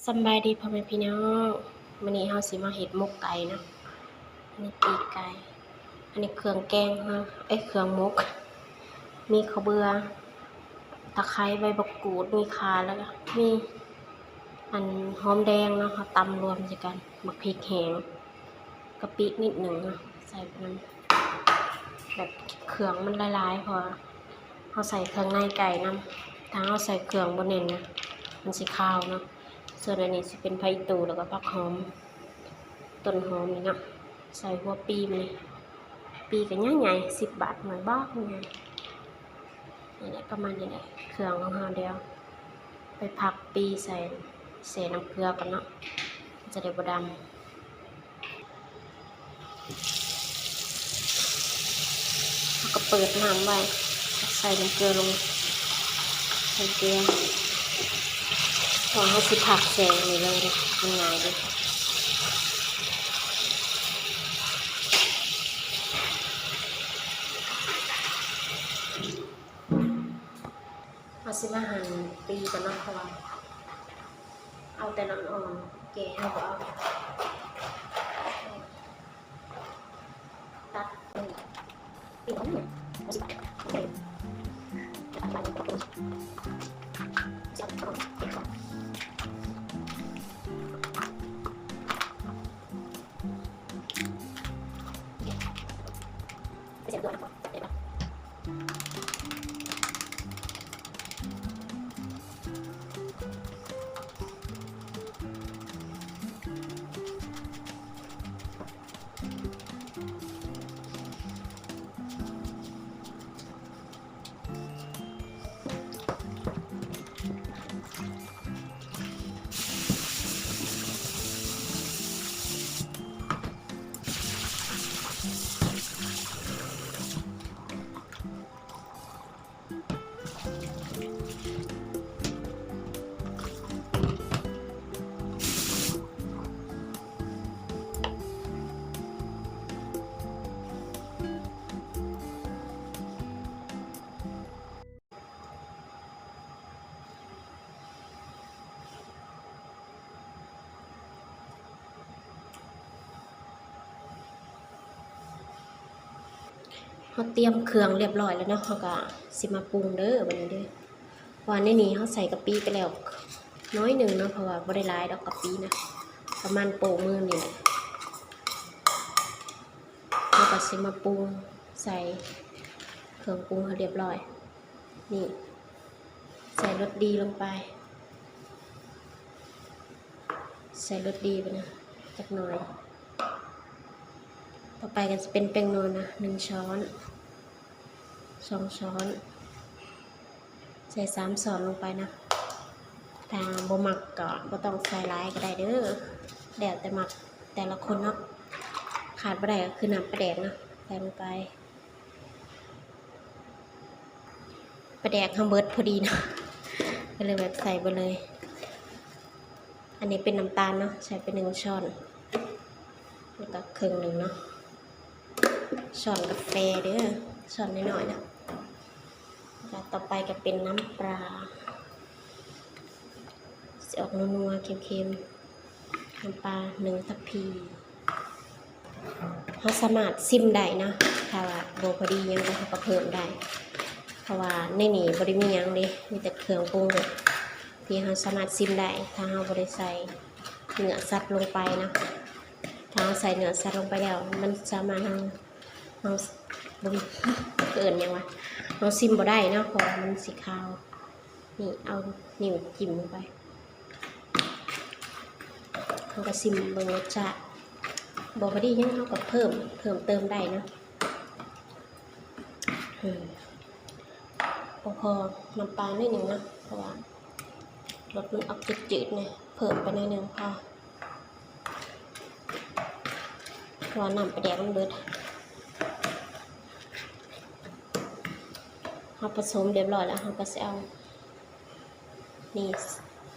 ສຳບາຍດີພໍ່ແມ່ພີ່ນ້ອງ, ມື້ນີ້ເຮົາຊິມາເຮັດໝົກໄກ່ເນາະ. ອັນນີ້ປີກໄກ່, ອັນນີ້ເຄື່ອງແກງເຮົາ, ເອີຍ ເຄື່ອງໝົກ, ມີເຂົ້າເບືອ, ຕະໄຄ, ໃບບັກກູດ, ມີຂ່າ, ແລ້ວກໍມີອັນຫອມແດງເນາະ, ເຮົາຕຳລວມໃສ່ກັນ, ໝາກພິກແຫ້ງ, ກະປິນິດໜຶ່ງເນາະ, ໃສ່ໄປນຳ. ແບບເຄື່ອງມັນຫຼາຍໆ ເພາະວ່າເຮົາໃສ່ເຄື່ອງໃນໄກ່ນຳ. ຖ້າເຮົາໃສ່ເຄື່ອງບໍ່ແໜ້ນນະ ມັນຊິຄາວເນາະ. ສ່ວນອັນນີ້ຊິເປັນຜັກອີ່ຕູ່ ແລ້ວກໍຜັກຫອມ, ຕົ້ນຫອມນີ້ເນາະ. ໃສ່ຫົວປີມານີ້, ປີກໍໃຫຍ່ໆ ສິບບາດ ໜ່ວຍບັກໃຫຍ່. ນີ້ແຫຼະ ປະມານນີ້ແຫຼະ ເຄື່ອງຂອງເຮົາ. ດຽວໄປພັກປີໃສ່ ແຊ່ນ້ຳເກືອກ່ອນເນາະ, ຈະໄດ້ບໍ່ດຳ. ເຮົາກໍເປີດນ້ຳໄວ້, ໃສ່ນ້ຳເກືອລົງ, ໃສ່ເກືອ, ເພາະເຮົາຊິພັກແຊ່ນີ້ເລີຍເດ້, ມັນງ່າຍເດ້. ເຮົາຊິມາຫັ່ນປີກ່ອນເນາະ, ເພາະວ່າເອົາແຕ່ໜ່ວຍອ່ອນ, ແກ່ເຮົາບໍ່ເອົາ. ຕັດ. ເຮົາຕຽມເຄື່ອງລຽບລ້ອຍແລ້ວເນາະ, ເຮົາກໍຊິມາປຸງເດີບັດນີ້ເດີ. ວ່າໃນນີ້ເຮົາໃສ່ກະປິໄປແລ້ວໜ້ອຍໜຶ່ງເນາະ, ເພາະວ່າບໍ່ໄດ້ຫຼາຍດອກກະປິນະ, ປະມານໂປ້ມືນີ້ແຫຼະ. ເຮົາກໍຊິມາປຸງໃສ່ເຄື່ອງປຸງໃຫ້ລຽບລ້ອຍ. ນີ້ ໃສ່ລົດດີລົງໄປ, ໃສ່ລົດດີໄປນະຈັກໜ່ອຍ. ຕໍ່ໄປກໍຈະເປັນແປ້ງນົວນະ ໜຶ່ງຊ້ອນ ສອງຊ້ອນ, ໃສ່ສາມຊ້ອນລົງໄປນະ. ຖ້າບໍ່ມັກກໍບໍ່ຕ້ອງໃສ່ຫຼາຍກໍໄດ້ເດີ, ແລ້ວແຕ່ມັກແຕ່ລະຄົນເນາະ. ຂາດບໍ່ໄດ້ກໍຄືນ້ຳປາແດກເນາະ, ໃສ່ລົງໄປ. ປາແດກເຮົາເບິດພໍດີເນາະ ກໍເລີຍແບບໃສ່ເບິດເລີຍ. ອັນນີ້ເປັນນ້ຳຕານເນາະ, ໃສ່ໄປໜຶ່ງຊ້ອນ ແລ້ວກໍເຄິ່ງໜຶ່ງເນາະ, ຊ້ອນກາແຟເດີ, ຊ້ອນນ້ອຍໆເນາະ. ແລ້ວຕໍ່ໄປກໍເປັນນ້ຳປາ, ຊິອອກນົວໆ ເຄັມໆ. ນ້ຳປາໜຶ່ງທັບພີ. ເຮົາສາມາດຊິມໄດ້ເນາະ, ຖ້າວ່າບໍ່ພໍດີຫຍັງກໍເຮົາກໍເພີ່ມໄດ້, ເພາະວ່າໃນນີ້ບໍ່ໄດ້ມີຫຍັງເດ້, ມີແຕ່ເຄື່ອງປຸງທີ່ເຮົາສາມາດຊິມໄດ້ ຖ້າເຮົາບໍ່ໄດ້ໃສ່ເນື້ອສັດລົງໄປເນາະ. ຖ້າເຮົາໃສ່ເນື້ອສັດລົງໄປແລ້ວ ມັນສາມາດ ເຮົາ ເຮົາ ບໍ່ ເອີ້ນຫຍັງວະ, ເຮົາຊິມບໍ່ໄດ້ເນາະ ເພາະວ່າມັນຊິຄາວ. ນີ້ ເອົານິ້ວຈິ້ມລົງໄປ, ເຮົາກໍຊິມເບິ່ງລົດຊາດ, ບໍ່ພໍດີຫຍັງເຮົາກໍເພີ່ມ ເພີ່ມເຕີມໄດ້ເນາະ. ອືມ ພໍໆ ນ້ຳປາໜ້ອຍໜຶ່ງເນາະ, ເພາະວ່າລົດມັນອອກຈືດໆແດ່, ເພີ່ມໄປໜ້ອຍໜຶ່ງພໍ. ເພາະວ່ານ້ຳປາແດກມັນເບິດ. ເຮົາປະສົມຮຽບຮ້ອຍແລ້ວ ເຮົາກໍຊິເອົາ ນີ້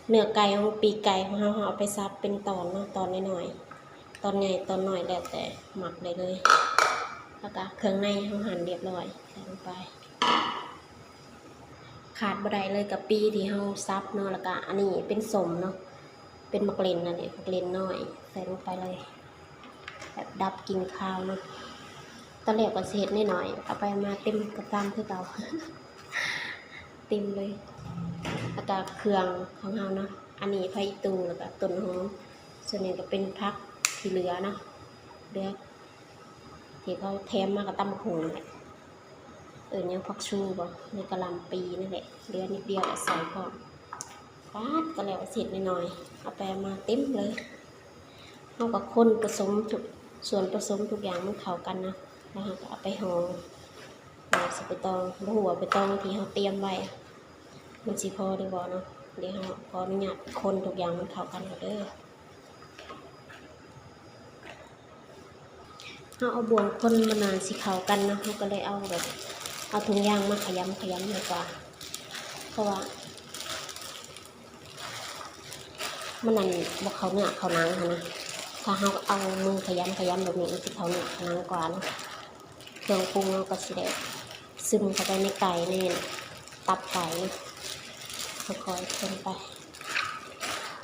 ເນື້ອໄກ່ຂອງ ປີກໄກ່ຂອງເຮົາ ເຮົາເອົາໄປສັບເປັນຕອນເນາະ, ຕອນນ້ອຍໆ ຕອນໃຫຍ່ຕອນນ້ອຍ ແລ້ວແຕ່ມັກໄດ້ເລີຍ. ແລ້ວກໍເຄື່ອງໃນເຮົາຫັ່ນຮຽບຮ້ອຍ ໃສ່ລົງໄປ. ຂາດບໍ່ໄດ້ເລີຍກະປິທີ່ເຮົາສັບເນາະ, ແລ້ວກະອັນນີ້ເປັນສົ້ມເນາະ, ເປັນໝາກເລັ່ນນັ້ນແຫຼະ ໝາກເລັ່ນນ້ອຍ ໃສ່ລົງໄປເລີຍ ແບບດັບກິ່ນຄາວເນາະ. ຕອນແລກວ່າຊິເຮັດນ້ອຍໆ ເອົາໄປເອົາມາເຕັມກະຕຳຄືເກົ່າ ເຕັມເລີຍ. ແລ້ວກະເຄື່ອງຂອງເຮົາເນາະ ອັນນີ້ຜັກອີ່ຕູ່ ແລ້ວກະຕົ້ນຫອມ ສ່ວນນີ້ກະເປັນຜັກທີ່ເຫຼືອເນາະ ເຫຼືອທີ່ເຂົາແຖມມາກັບຕຳບັກຫຸ່ງນັ້ນແຫຼະ ເອີ້ນຫຍັງ ຜັກຊູບໍ ຫຼືກະຫຼ່ຳປີນັ້ນແຫຼະ ເຫຼືອນິດດຽວແລ້ວໃສ່ພ້ອມ. ປາດ ກະແລ້ວເສັດນ້ອຍໆ ເອົາໄປເອົາມາເຕັມເລີຍ. ເຮົາກະຄົນປະສົມທຸກສ່ວນປະສົມທຸກຢ່າງມັນເຂົ້າກັນນະ ແລ້ວເຮົາກະເອົາໄປຫໍ່ ແລ້ວຊິໄປຕອງ ບໍ່ຮູ້ວ່າໃບຕອງທີ່ເຮົາຕຽມໄວ້ມັນຊິພໍຫຼືບໍ່ເນາະ. ດຽວເຮົາຂໍອະນຸຍາດຄົນທຸກຢ່າງມັນເຂົ້າກັນກ່ອນເດີ. ເຮົາເອົາບ່ວງຄົນມັນໜ້າຊິເຂົ້າກັນເນາະ ເຮົາກະເລີຍເອົາແບບ ເອົາຖົງຢາງມາຂະຫຍຳຂະຫຍຳດີກວ່າ ເພາະວ່າມັນນັ້ນບໍ່ເຂົ້າເນື້ອເຂົ້າໜັງຫັ້ນນະ. ຖ້າເຮົາເອົາມືຂະຫຍຳຂະຫຍຳແບບນີ້ ມັນຊິເຂົ້າເນື້ອເຂົ້າໜັງກວ່າເນາະ. ເຄື່ອງປຸງເຮົາກະຊິໄດ້ຊຶມເຂົ້າໄປໃນໄກ່ ໃນຕັບໄກ່ເນາະ. ຄ່ອຍໆຄົນໄປ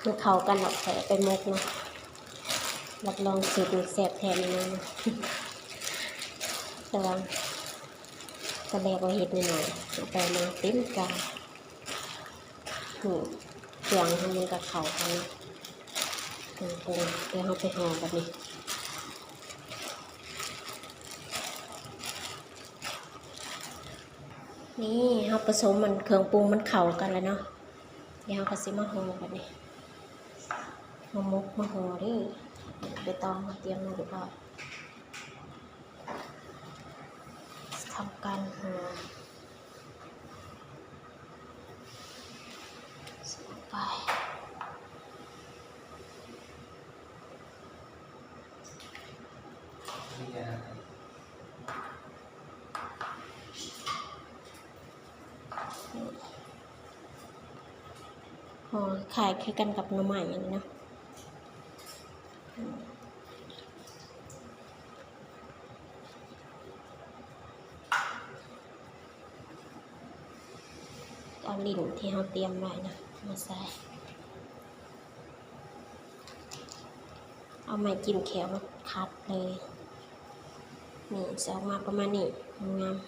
ມັນເຂົ້າກັນແລ້ວຄ່ອຍເອົາໄປໝົກເນາະ. ຮັບຮອງສູດນີ້ແຊບແທ້ແນ່ນອນ ແຕ່ວ່າຕອນແລກວ່າເຮັດນ້ອຍໆ ເອົາໄປມາເຕັມຈານ. ນີ້ ເຄື່ອງເຮົາມັນກະເຂົ້າກັນເນາະ ເຄື່ອງປຸງ. ດຽວເຮົາໄປຫໍ່ບັດນີ້. ນີ້ ເຮົາປະສົມອັນເຄື່ອງປຸງມັນເຂົ້າກັນແລ້ວເນາະ. ດຽວເຮົາກະຊິມາຫໍ່ບັດນີ້ ມາໝົກມາຫໍ່ເດີ. ໃບຕອງເຮົາຕຽມມາຮຽບຮ້ອຍ ທຳການຫໍ່ ໃສ່ລົງໄປ. ຫໍ່ຄ້າຍຄືກັນກັບໜໍ່ໄມ້ອັນນີ້ເນາະ. ເອົາຫຼິ້ນທີ່ເຮົາຕຽມໄວ້ນະມາໃສ່ ເອົາໄມ້ຈິ້ມແຂ້ວມາຂັດເລີຍ. ນີ້ ຊິອອກມາປະມານນີ້ ງາມໆ.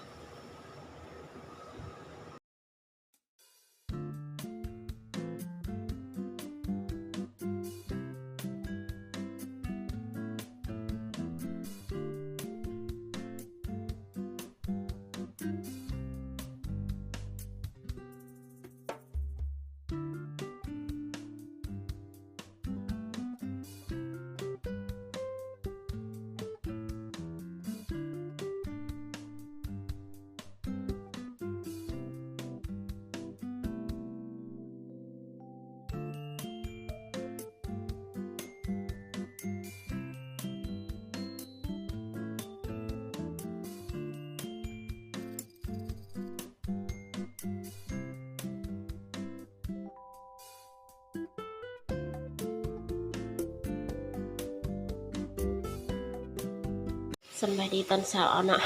ສະບາຍດີຕອນເຊົ້າເອົາເນາະ.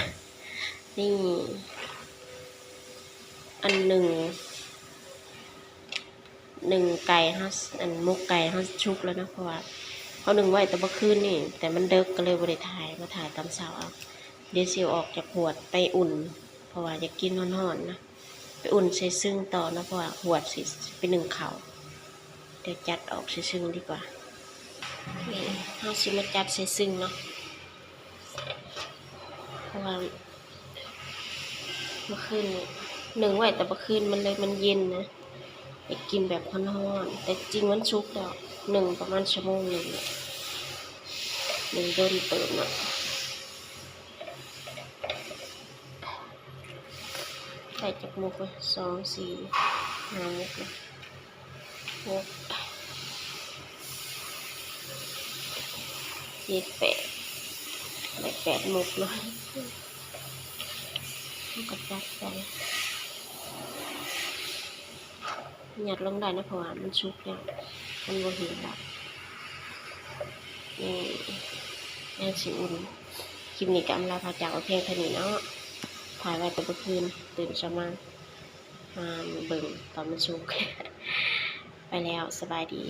ນີ້ ອັນໜຶ້ງ ໜຶ້ງໄກ່ເຮົາ ອັນໝົກໄກ່ເຮົາສຸກແລ້ວເນາະ ເພາະວ່າເຮົາໜຶ້ງໄວ້ແຕ່ເມື່ອຄືນນີ້ ແຕ່ມັນເດິກກະເລີຍບໍ່ໄດ້ຖ່າຍ ມາຖ່າຍຕອນເຊົ້າເອົາ. ດຽວຊິເອົາອອກຈາກຫວດໄປອຸ່ນ ເພາະວ່າຢາກກິນຮ້ອນໆນະ. ໄປອຸ່ນໃສ່ຊຶງຕໍ່ເນາະ ເພາະວ່າຫວດຊິ ຊິໄປໜຶ້ງເຂົ້າ. ດຽວຈັດອອກໃສ່ຊຶງດີກວ່າ. ນີ້ ເຮົາຊິມາຈັດໃສ່ຊຶງເນາະ ເພາະວ່າເມື່ອຄືນນີ້ ໜຶ້ງໄວ້ແຕ່ເມື່ອຄືນ ມັນເລີຍ ມັນເຢັນນະ ຢາກກິນແບບຮ້ອນໆ ແຕ່ຈິງມັນສຸກແລ້ວ ໜຶ້ງປະມານຊົ່ວໂມງໜຶ່ງ ໜຶ້ງດົນເຕີບເນາະ. ໄດ້ຈັກໝົກວະ ສອງ ສີ່ ຫ້າ ຫົກ ຫົກ ເຈັດ ແປດ ໄດ້ແປດໝົກເນາະ. ເຮົາກະຈັດໃສ່ ຍັດລົງໄດ້ເນາະ ເພາະວ່າມັນສຸກແລ້ວ ມັນບໍ່ຫິວແລ້ວ. ນີ້ ຍັງຊິອຸ່ນ. ຄລິບນີ້ກະອຳລາພາຈາກໄວ້ພຽງເທົ່ານີ້ເນາະ. ຖ່າຍໄວ້ແຕ່ເມື່ອຄືນ ຕື່ນເຊົ້າມາ ມາເບິ່ງຕອນມັນສຸກ. ໄປແລ້ວ ສະບາຍດີ.